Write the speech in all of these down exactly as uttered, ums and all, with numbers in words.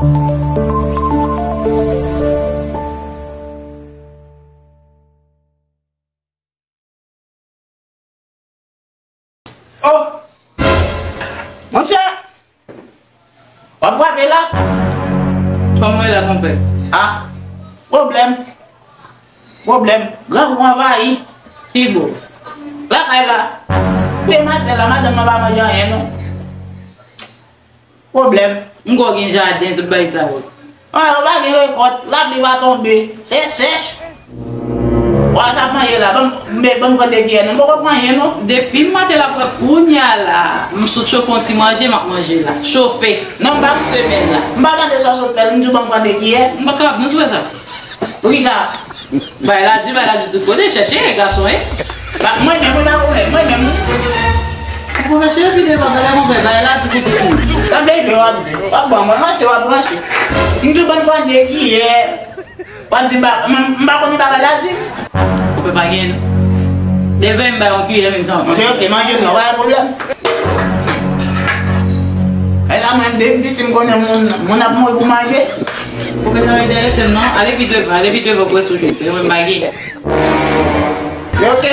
Oh! Monchè! W ap frape la? Kòman w ye la, konpè? Ah! Pwoblèm! Pwoblèm! Grangou anvayi! Ki bò? Lakay la! Te maten la, madanm nan pa manje anyen, non. Pwoblèm. M kwè w gen jaden, tout bagay sa yo. Ah, yo pa gen rekòt, lapli pa tonbe, tè sèch. Wa sa ap manje la, ban m, ban m pran de kiyè, non, m poko pran anyen, non. Depi m maten la, pran kounya la, m sot chofe yon ti manje, m ap manje la. Chofe. Non, m pa, semèn la. M pa mande sa w sot fè l, m di w ban m pran de kiyè. M pa kapab, non, sou sa. Poukisa? Bay la di, bay la di tout kote, chèche, gason, e. Ba, mwen menm, mwen pa konprann, mwen menm. Ou konn chèche pi devan, gade konpè, bay la di pou tout moun. Tann bebe, w ap, w ap ban mwen ranse, w ap ranse. M di w ban m pran de kiyè, w ap di m pa, m, m pa konnen bagay la di. Ou pe pa gen. Devan m bay yon kiyè menm jan. Ok, ok, manje l non, pa gen pwoblèm. E sa mwen, depi m piti, m konnen moun, moun ap mouri pou manje. Ou bezwen rete dèyè sèl non? Ale pi devan, ale pi devan pou wè si w jwenn. Mwen pa gen. Ok.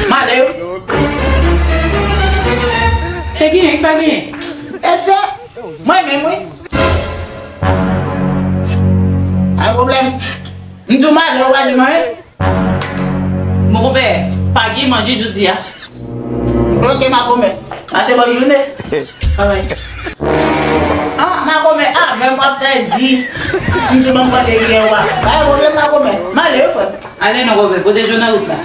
M ale wi. Se genyen, ki pa genyen? E se mwen menm wi. Pa gen pwoblèm. M di w m ale, ou pa di m anyen. Bon, konpè, pa gen manje jodi a. Ok, makomè. Pase bòn jounen. Travay. Ah, makomè, avè m w ap fè di. M di ban m pran de kiyè wa. Pa gen pwoblèm, makomè. M ale wi, frè. Ale non, konpè, pote je w nan wout la.